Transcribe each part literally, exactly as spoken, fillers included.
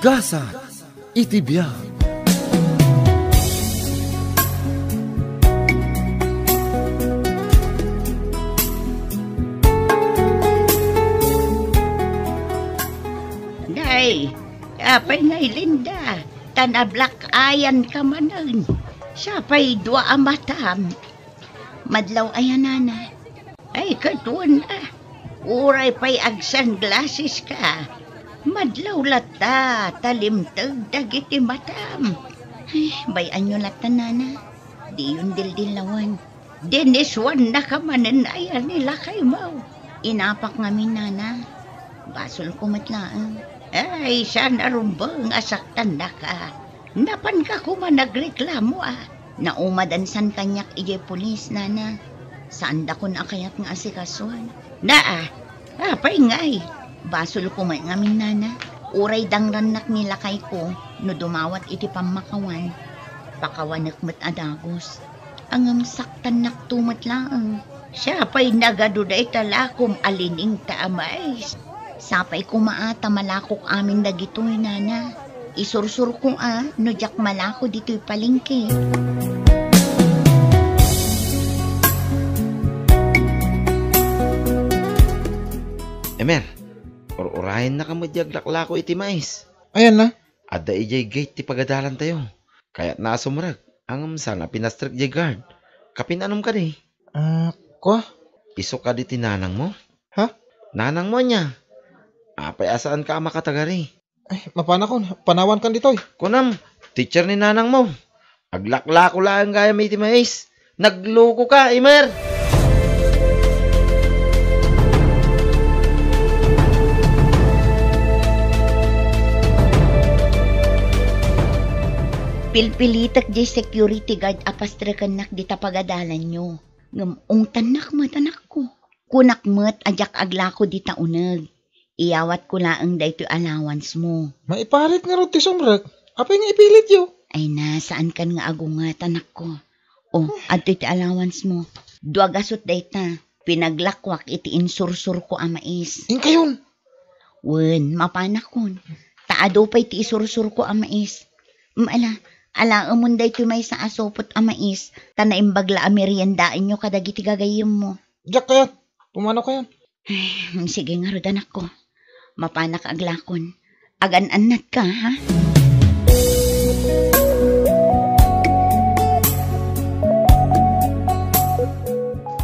Gasat iti biag. Nay, apay ngay Linda, ta nablack-eyan ka manen. Sapay dua a matam. Madlaw aya, nana? Ay, ket wen a. Uray pay agsunglasses ka. Madlaw latta, ta limteg dagiti matam. Ay, bay-anyo latta, nana. Diyon dildillawen. Diniswannaka manen aya ni lakaymo. Inapak ngamin, nana. Basolko met laeng. Ay, saan a rumbeng a saktannaka. Napanka koma nagreklamo a. Naumadansan kaniak idiay pulis, nana. Saandakon a kayat nga asikasuan. Naa, apay ngay? Basolko met ngamin, nana. Uray dangrannak ni lakayko no dumawat iti pammakawan. Pakawanek met a dagus. Ngem saktannakto met laeng. Siapay nagadu dayta lakom a liningta a mais. Sapay koma a ta malakok amin dagitoy, nana. Isursurko a no diak malako ditoy palengke. Emer, ur-urayennaka met diay aglaklako iti mais. Ayanna? Adda idiay gate ti pagadalantayo. Kayatna a sumrek, ngem saan a pinastrek diay guard. Kapianom kadi? Ah, kua? Isu kadi ti nanangmo? Ha? Nanangmo ania? Apay a saanka a makatagari? Ay, mapanakon. Panawankan ditoy. Kunam, teacher ni nanangmo. Aglaklako laeng gayam iti mais. Nagluko ka, Emer! Pilpilitek diay security guard a pastrekennak dita pagadalanyo. Ngem ungtannak met, anakko. Kunak met a diak aglako dita uneg. Iyawatko laeng daytoy allowance mo. Maiparit ngarud ti sumrek. Apay nga ipilityo? Ay na, saankan nga agunget, anakko. O, adtoy ti allowance mo. Dua gasut dayta. Pinaglakwak iti insursurko a mais. Inkayon? Wen, mapanakon. Ta adu pay ti isursurko a mais. Em, ala, alaemon daytoy maysa a supot a mais, ta naimbag la a meriendaenyo kadagiti gagayyemmo. Diak kayat. Pumanaw kayon. Ay, sige ngarud, anakko. Mapanak aglakon. Agan-annatka, ha?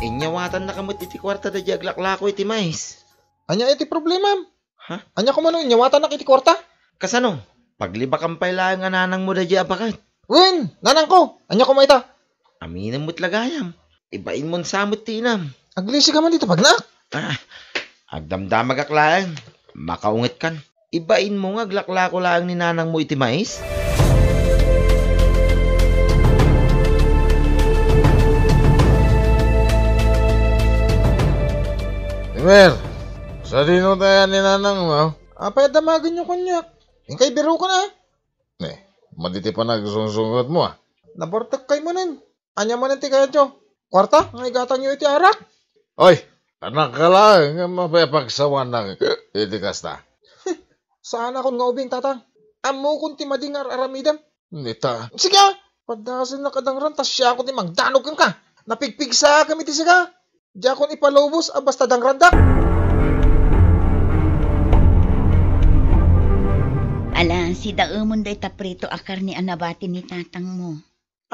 Inyawatannaka met iti kuarta daydiay aglaklako iti mais. Ania iti problemam? Ha? Ania koma no inyawatannak iti kuarta? Kasano? Paglibakan pay laeng a nanangmo daydiay a baket. Wen, nanangko. Ania koma ita? Aminem met la gayam. Ibainmon sa met ti inam. Aglisi ka man dita pagnaak. Ah, agdamdamagak laeng. Makaungetkan. Ibainmo nga aglaklako laeng ni nanangmo iti mais? Emer, sadino tayan ni nanangmo? Apay a damagenyo kaniak? Inkay biroken a? Ne, madi ti panagsunsungetmo a. Nabartek kay manen. Ania manen ti kayatyo? Kuarta nga igatangyo iti arak? Oy, anak ka laeng nga mapapagsawanak iti kasta. Saanakon nga ubing, tatang. Ammokon ti madi nga ar-aramidem. Nita. Sige, ah! Padaselnak a dangran ta siakon ti mangdanog kenka. Napigpigsaakam iti sika. Diakon ipalubos a basta dangrandak. Ala, sidaemon dayta prito a karne a nabati ni tatangmo.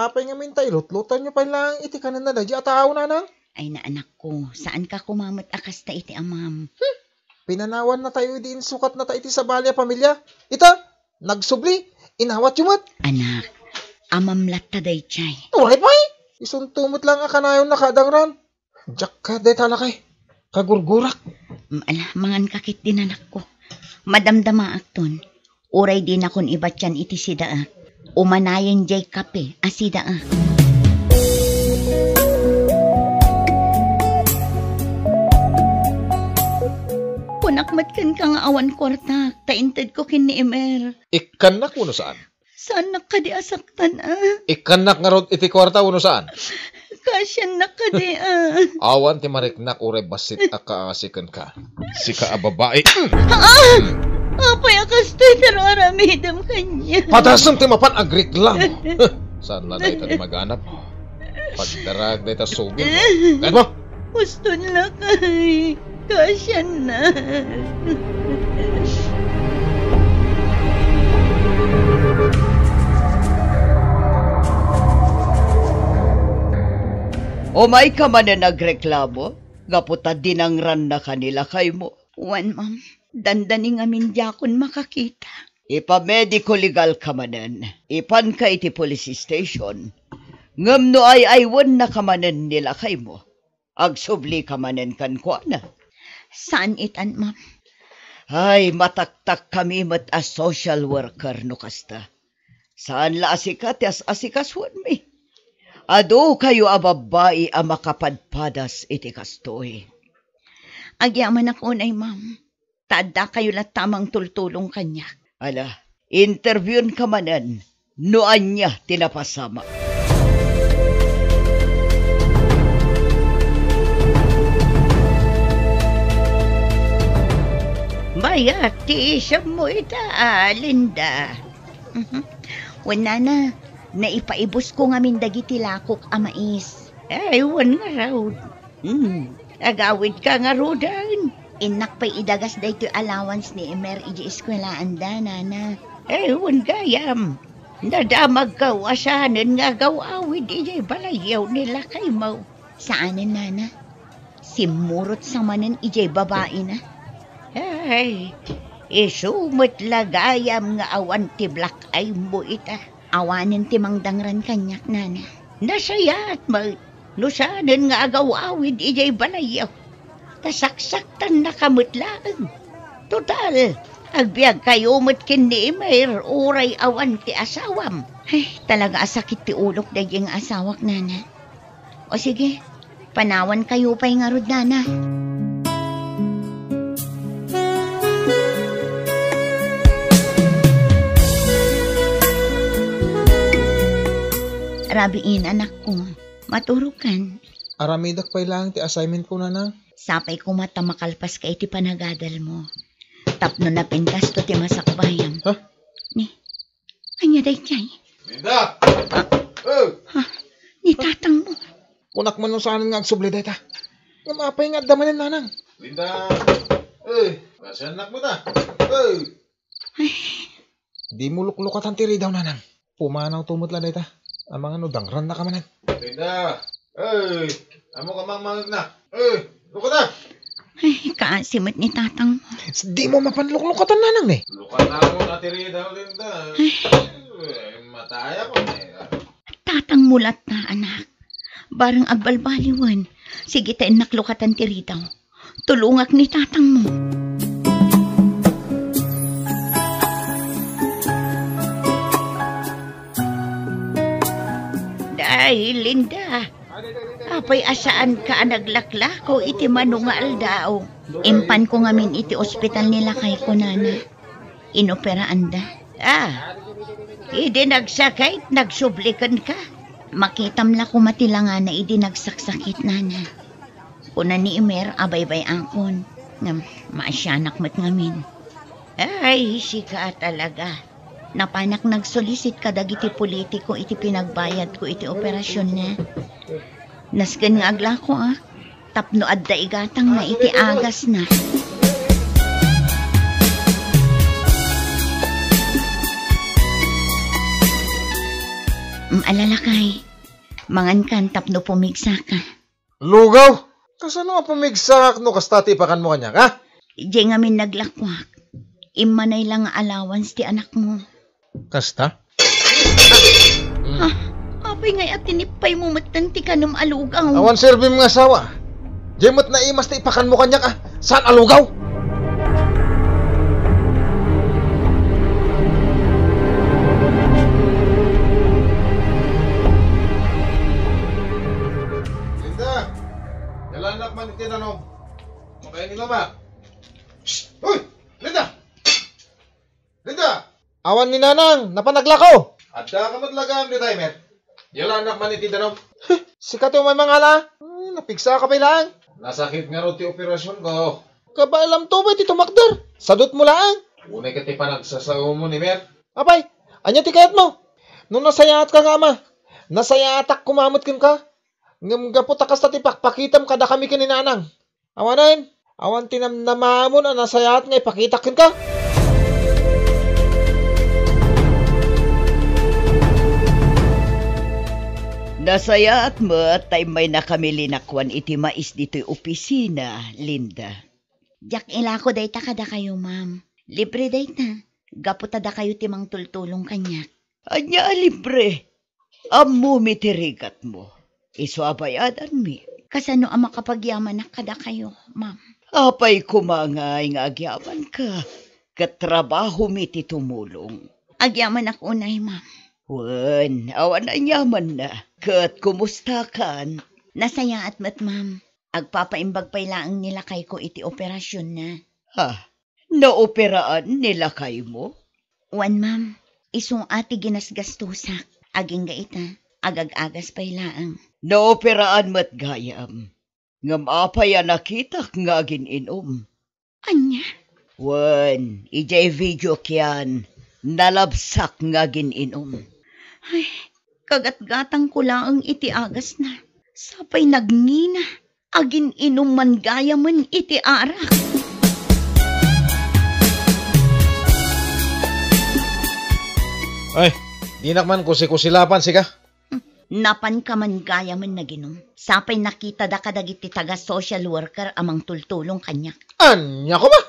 Apay ngamin ta ilutlutanyo pay laeng iti kanenna daydiay a tao, nanang? Ay, naanakko, saanka koma met a kasta iti amam. Hmm. Pinanawannatayo idi insukatnata iti sabali a pamilia. Ita, nagsubli, inawatyo met. Anak, amam latta daydiay. Uray pay! Isunto met laeng a kanayonnaka a dangran. Diak kayat dayta a lakay. Kagurgurak. Mm, ala, manganka ketdin, anakko. Madamdamaakton. Uray dinakon ibatian iti sidaak. Umanayen diay kape a sidaak. Kunak met kenka nga awan kuartak, ta intedko ken ni Emer. Ikkannak wenno saan? Saannak kadi a saktan, a? Ikkannak ngarud iti kuarta wenno saan? Kaasiannak kadi, a? Awan ti mariknak uray bassit a kaasi kenka. Sika a babai. Ah! Apay a kastoy ti ar-aramidem kaniak? Padasem ti mapan agreklamo. Saan la dayta ti maganap? Pagdarag dayta subil mo. Kayat mo? Uston lakay. Kasianna. Umayka manen agreklamo, gapu ta dinangrannaka ni lakaymo. Wen, ma'am. Dandani ngamin diakon makakita. Ipamediko legalka manen. Ipanka iti police station. Ngem no ay-aywennaka manen ni lakaymo, agsublika manen kenkuana. Saan itan, ma'am? Ay, mataktakkami met a social worker no kasta. Saan la a sika ti as-asikasuenmi. Adu kayo a babbai a makapadpadas iti kastoy. Agyamanak unay, ma'am. Ta addakayo latta a mangtultulong kaniak. Ala, interviewka manen no ania ti napasamak. Mayat ti isemmo ita, a, Linda. Mhm. Wen, nana, naipaibusko ngamin dagiti lakok a mais. Ay, wen ngarud. Hmm, agawidka ngaruden. Innak pay idagas daytoy allowance ni Emer idiay eskuelaanda, nana. Ay, wen gayam. Nadamagko a saanen nga agaw-awid idiay balayyo ni lakaymo. Saanen, nana. Simmurot sa manen idiay babaina. Ay, isu met la gayam nga awan ti black eye mo ita. Awanen ti mangdangran kaniak, nana. Nasayaat met no saanen nga agaw-awid idiay balayyo. Ta saksaktannaka met laeng. Total, agbiagkayo met ken ni Emer uray awan ti asawam. Ay, talaga a sakit ti ulok daydiay nga asawak, nana. O sige, panawankayo pay ngarud, nana. Rabiin, anakko. Maturokan. Aramidek pay laeng ti assignment ko, nanang. Sapay koma ta makalpaska iti panagadalmo. Tapno napintasto ti masakbayam. Ha? Ni, ania daydiay? Linda! Ah. Oh! Ah, ni tatangmo. Kunak man no saanen nga agsubli dayta. Ngem apay nga adda manen, nanang? Linda! Eh, kasiannak met a. Eh! Ay. Dimo luklukatan ti ridaw, nanang. Pumanawto met la dayta. Amangan no dangrannaka manen. Linda! Eh! Ammok a mangmangegna. Eh! Lukata! Ay, kaasi met ni tatangmo. Dimo mapan luklukatan, nanang, ni. Lukatamo na ti ridaw, Linda. Ay. Eh, matayako, eh. Tatangmo latta, anak. Bareng agbalbaliwen. Sige ta innak lukatan ti ridaw. Tulongak ni tatangmo. Dahil, Linda, apay a saanka a naglaklako iti mano nga aldaw? Impanko ngamin iti ospital ni lakayko, nana. Inoperaanda. Ah, idi nagsakit, nagsubli kenka? Makitam la koma ti langana idi nagsaksakit, nana. Kuna ni Emer a baybay-akon, ngem maasianak met ngamin. Ay, sika talaga. Napanak nagsulisit kadagiti politiko iti pinagbayadko iti operasionna. Nasken nga aglakoak, tapno adda igatangna iti agasna. Mm, ala lakay, mangankan tapno pumigsaka. Lugaw? Kasano nga pumigsakak no kasta ti ipakanmo kaniak, ha? Diay ngamin naglakoak. Immanay la nga allowance ti anakmo. Kasta? Ah, apay ngay a tinipaymo metten ti kanem a lugaw? Awan serbim nga asawa. Diay met naimas ti ipakanmo kaniak, a saan a lugaw? Linda, yalanak man iti danum. Makaininom a. Shh! Hoy! Linda! Linda! Awan ni Nanang, napan naglako. Adda ka met lagam di timer. Yalanak man iti danum. Sika ti umay mangala. Hmm, napigsaka pay laeng. Nasakit ngarud ti operasionko. Kabaelamto pay ti tumakder. Sadutmo laeng. Unay ket ti panagsasaom, Emer. Apay, ania ti kayatmo? No nasayaatka nga ama, nasayaatak koma met kenka. Ngem gapu ta kasta ti pakpakitam kadakami ken ni Nanang. Awanen, awan ti namnamamon a nasayaat nga ipakitak kenka. Nasayaat met ta immaynakami linakuan iti mais ditoy opisina, Linda. Diak ilako dayta kadakayo, ma'am. Libre dayta. Gapu ta dakayo ti mangtultulong kaniak. Ania a libre? Ammomi ti rigatmo. Isu a bayadanmi. Kasano a makapagyamanak kadakayo, ma'am? Apay koma ngay nga agyamanka, ket trabahomi ti tumulong. Agyamanak unay, ma'am. Wen, awan anyamanna. Ket kumustakan? Nasayaat met, ma'am. Agpapaimbag pay laeng ni lakayko iti operasionna. Ha? Naoperaan ni lakaymo? Wen, ma'am. Isu a ti ginasgastosak. Agingga ita, agag-agas pay laeng. Naoperaan met gayam. Ngem apay a nakitak nga agin-inum? Ania? Wen, idiay video kian, nalabsak nga agin-inum. Ay, kagatgatangko laeng iti agasna. Sapay nagngina. Agin-inum man gayamen iti arak. Ay, dinak man kusikusilapan, sika. Hmm, napanka man gayamen naginum. Sapay nakitada kadagiti taga-social worker a mangtultulong kaniak. Ania koma?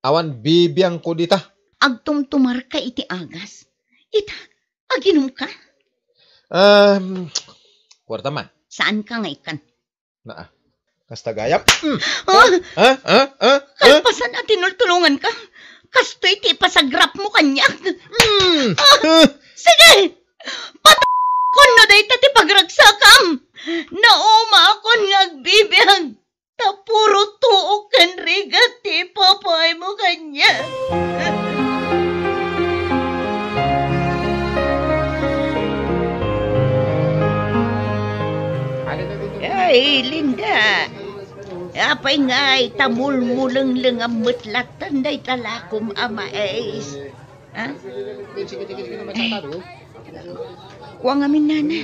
Awan bibiangko dita. Agtumtumarka iti agas. Ita, aginumka? Um, kuwarta man. Saanka nga ikkan? Naa. Kasta gayam. Mm. Ah! Ha? Ha? Ha? Ha? Kalpasan a tinultulonganka. Kastoy ti ipasagrapmo kaniak. Mm. Ah! Huh? Sige! Pat-, kunno dayta ti pagragsakam. Naumaakon nga agbibiag. Ta puro tuok ken rigat ti ipapaaymo kaniak. Ay, Linda. Apay ngay ta mulmulenglengam met latta dayta lakom a mais? Ha? Ay. Kua ngamin, nana.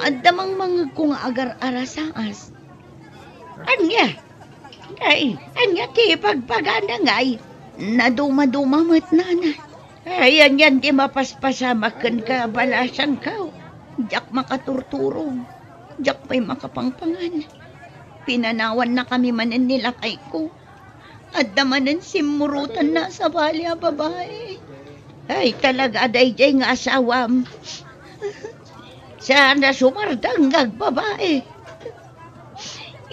Adda mangmangegko nga agar-arasaas. Ania? Ay, ania ti ibagbagana ngay? Nadumaduma met, nana. Ay, anian ti mapaspasamak kenka, balasangko? Diak makaturturog. Diak pay makapangpangan. Pinanawannakami manen ni lakayko. Adda manen simmurotanna a sabali a babai. Ay, talaga, daydiay nga asawam. Saan a sumardeng nga agbabai.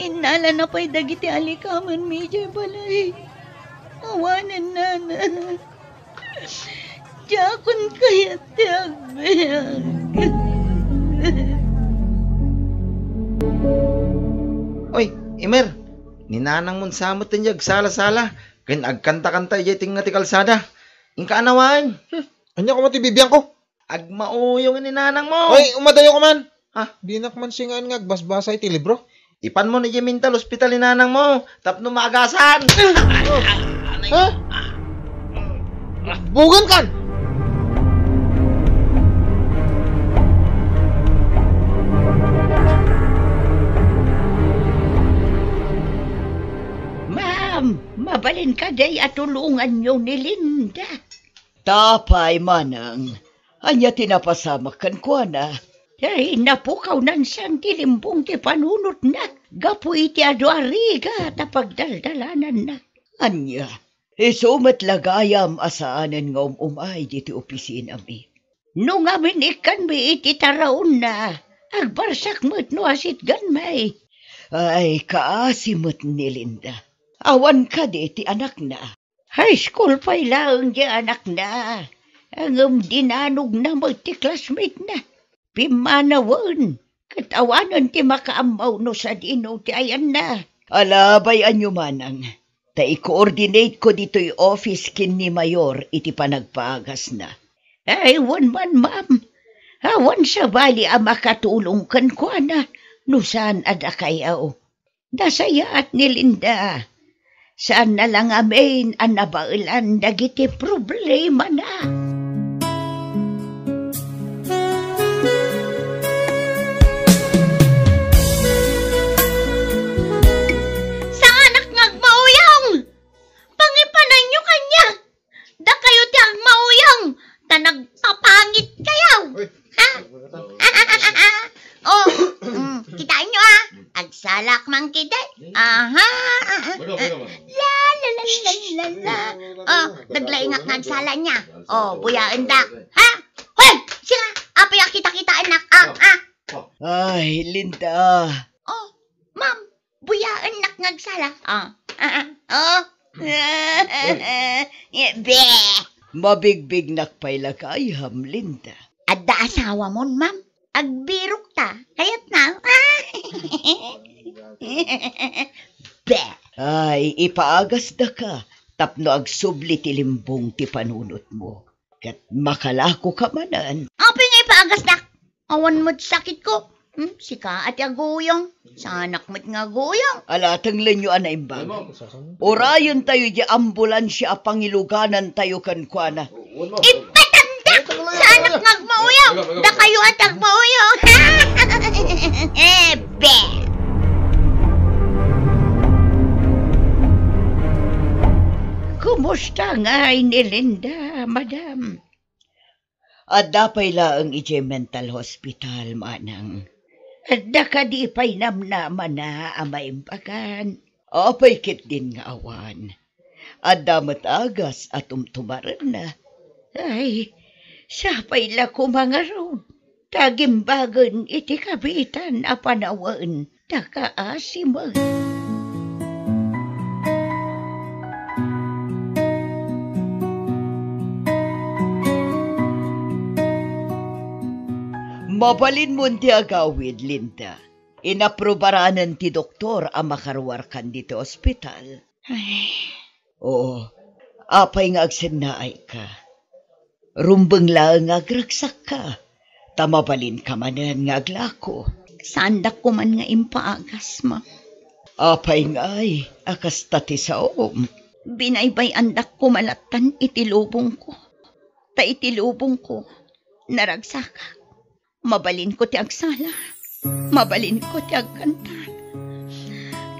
Innalana pay dagiti alikamanmi idiay balay. Awanen, nana. Diakon kayat ti agbiag. Oy, Emer, ni nanangmon sa met ti agsala-sala ken agkanta-kanta idiay tengnga ti kalsada. Inka anawaen. Hmm, ania koma ti bibiangko? Agmauyong ni nanangmo. Oy, umadayo koma. Ha? Dinak man singaan nga agbasbasa iti libro. Ipanmo idiay mental hospital ni nanangmo tapno maagasan. Ha? Bugankan! Ma'am, mabalin kadi a tulonganyo ni Linda? Apay, manang, ania ti napasamak kenkuana? Ay, napukawnan sian ti limbong ti panunotna gapu iti adu a rigat a pagdaldalananna. Ania, isu met la gayam a saanen nga um-umay ditoy opisinami. No ngamin ikkanmi iti taraonna, agbarsak met no asitganmi. Ay, kaasi met ni Linda. Awan kadi ti anakna? High school pay laeng ti anakna, ngem dinanogna met ti classmate-na. Pimmanawen, ket awanen ti makaammo no sadino ti ayanna. Alabay-anyo manang, ta i-coordinate-ko ditoy office ken ni Mayor iti panagpaagasna. Ay, wen man, ma'am. Awan sabali a makatulong kenkuana no saan a dakayo. Nasayaat ni Linda. Saanna la ngamin a nabaelan dagiti problemana. Saanak nga agmauyong! Pangipananyo kaniak! Dakayo ti agmauyong, ta nagpapangit kayo! Uy. Ha? Oh, mm, kitaenyo, ah. Agsalak man kidi. Aha, aha. La, la, la, la, la, la. Oh, naglaingak nga agsala niya. Oh, buyaendak. Ha? Hoy, siya, apay a kita-kitaennak, ah, ah. Ay, Linda. Oh, ma'am, buyaennak nga agsala. Ah, ah, ah. Oh. Be. Mabigbignak pay la gayam, Linda. Adda asawamon, ma'am? Agbirokta. Kayatna. Be. Ay, ipaagasdaka tapno agsubli ti limbong ti panunotmo. Ket makalakoka manen. Apay nga ipaagasdak? Awan met sakitko. Hmm, sika a ti aguyong. Saanak met nga aguyong. Ala, tenglenyo a naimbag. Urayentayo diay ambulansia a pangiluganantayo kenkuana. Ipatandak! Saanak nga agmauyong! Dakayo a ti agmauyong! Be! Kumusta ngay ni Linda, madam? Adda pay laeng idiay mental hospital, manang. Adda kadi pay namnamana a maimbagan? Apay ketdin nga awan. Adda met agas a tumtumarenna. Ay, sapay la koma ngarud ta agimbagen iti kabiitan a panawen ta kaasimen. Mabalinmon ti agawid, Linda. Inaprobaranen ti doktor a makaruarkan ditoy ospital. Ay. Oo. Apay nga agsennaayka? Rumbeng laeng nga agragsakka, ta mabalinka manen nga aglako. Saandak koman nga impaagas, ma'am. Apay ngay a kasta ti saom? Binaybay-andak koma lattan iti lubongko. Ta iti lubongko, naragsakak. Mabalinko ti agsala. Mabalinko ti agkanta.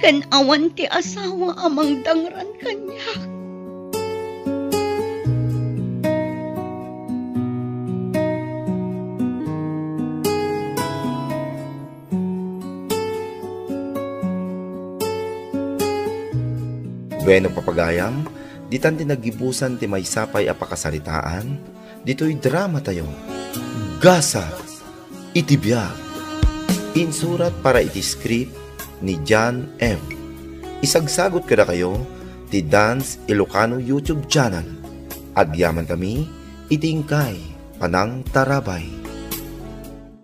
Ken awan ti asawa a mangdangran kaniak. Bueno, papagayam, ditan ti naggibusan ti maysa pay a pakasaritaan ditoy dramatayo, Gasat iti Biag. Insurat para iti script ni John M. Isagsagut kadakayo ti Dance Ilocano YouTube channel. Agyamankami iti inkay panangtarabay.